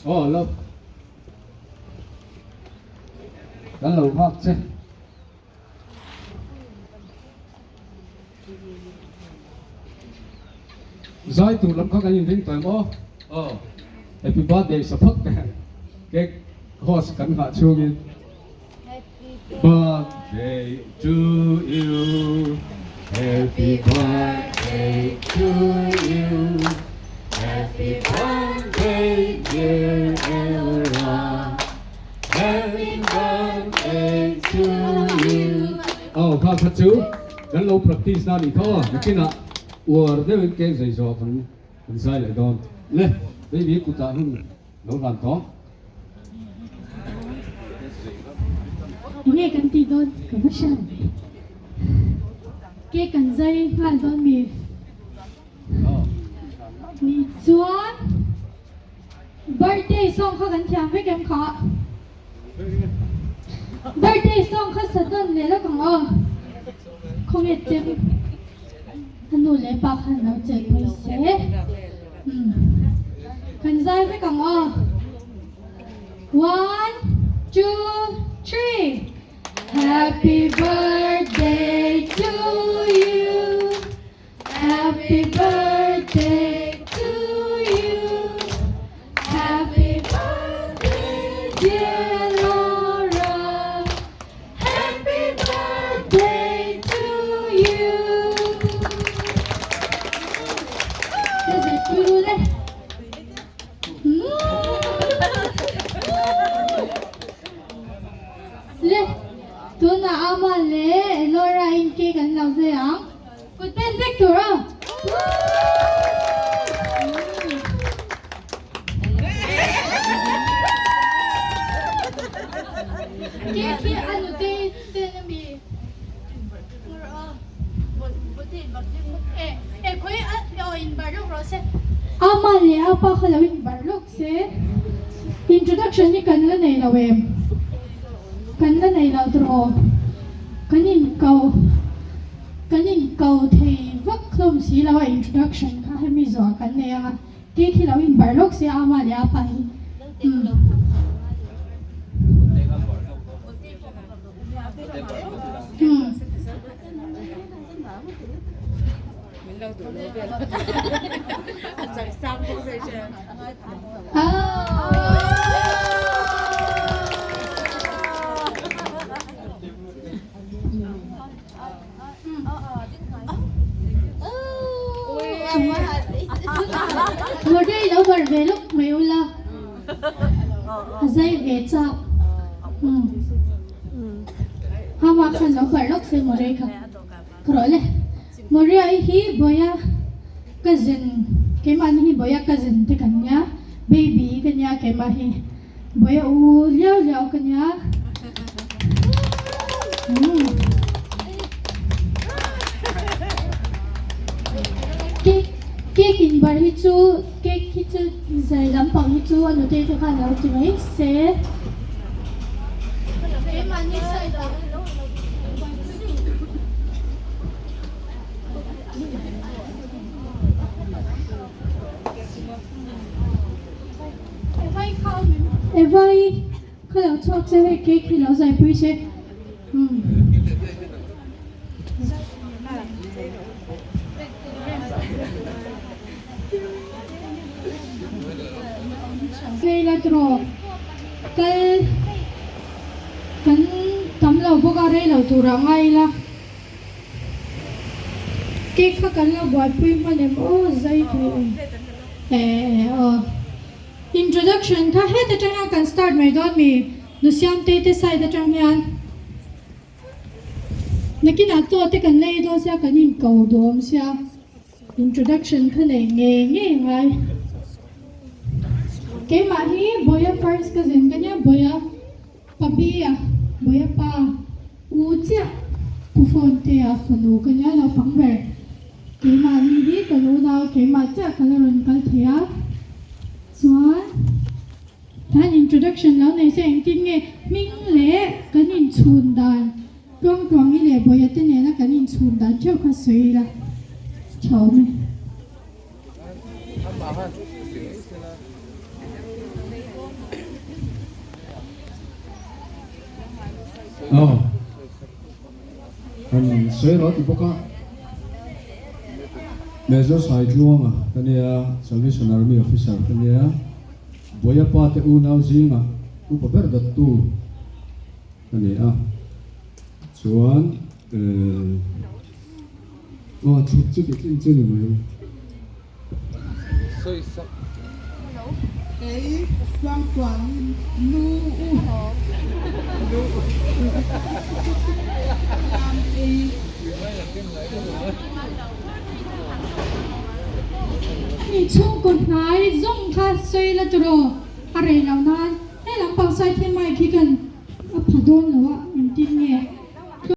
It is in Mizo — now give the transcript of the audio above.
Aw lo kan lo nghak che. Zai tur lam kha kan inring tawh em aw? Aw, happy birthday sa phawt teh ang cake host kan nghah chhungin. Birthday to you, happy birthday to you, happy birthday dear Elra. Happy birthday to you. Aw kha kha chu kan lo practice na nih kha aw nakinah uar deuhin cake zai zawh kan kan zai leh dawn le baby kutah hun lo hlan tawh. Enge kan tih dawn ka va hriat ve. Cake kan zai nghal dawn mi? Nih chuan. Birthday song kha kan thiam vek em kha? Birthday song kha sa dawn leh lawk ang aw. Khawnge chem a nu leh pa khan lo chelh pui se. Umm kan zai vek ang aw. One, two, three. Happy birthday to you. Happy birthday to you Happy birthday dear Laura Happy birthday to you Ka zet pui ru le Le tunah Ama leh Laura in cake an lo zai ang. Kut pen vek tur a. Cake hi a nute ten a mi Ama leh a pa kha lo in barh lawk se. Introduction hi kan la nei lo em? Kan la nei lo tawh. Kan in ko. Kan in ko thei vak hlawm si lo a introduction kha hemi zawh kan nei ang a cake hi lo in barh lawk se a ama leh a pa hi umm. Murray lo bar ve lawk mai ula a zai ve chak Hama khan lo bar lawk se Murray kha ka rawh le Murray ai hi Boya cousin keimahni hi Boya cousin te kan nia baby ka nia keimah hi. Bawi a u liau liau ka nia. Cake cake in bar hi chu cake hi chu zai lampang hi chu a nute te khan lo ti mai se. Keimahni side ah. Evai kha lo chhuak che hei cake hi lo zaipui che umm. Leila draw kal kan tam lo bawk a rei lo turah ngai ila cake kha kan lo buaipui hman em aw zai thei awm. Eh aw. Introduction kha het atanga kan start mai dawn mi Nusiamtei te side atang hian nakinah chaw te kan la ei dawn sia kan inko duhawm sia introduction kha nei ngei ngei ngai. Keimah hi Boya first cousin ka nia Boya Pabia Boya pa U chiah Pu phone te a fanu ka nia naupang ber. Keimahni hi ka lu nau keimah chiah ka la rawn kal thei a. Chuan kan introduction lo nei se engtin nge hming leh kan inchhun dan. Tluangtluangi leh Bawia te nena kan inchhun dan theuh kha sawi ila tha awm e. Aw, kan sawi rawh ti bawk a, Major Saitluanga ka nia, Salvation Army officer ka nia, Bawia pa te unau zingah upa ber dattu ka ni a, chuan eh aw thut chu ti tlin chu ni mai. Kei Tluangtluang nu u Lam ei. Ani chhungkaw hnai zawng kha sawi la tawh a rei lo nan he lampang side hi mic hi kan a pha dawn lo a engtin nge.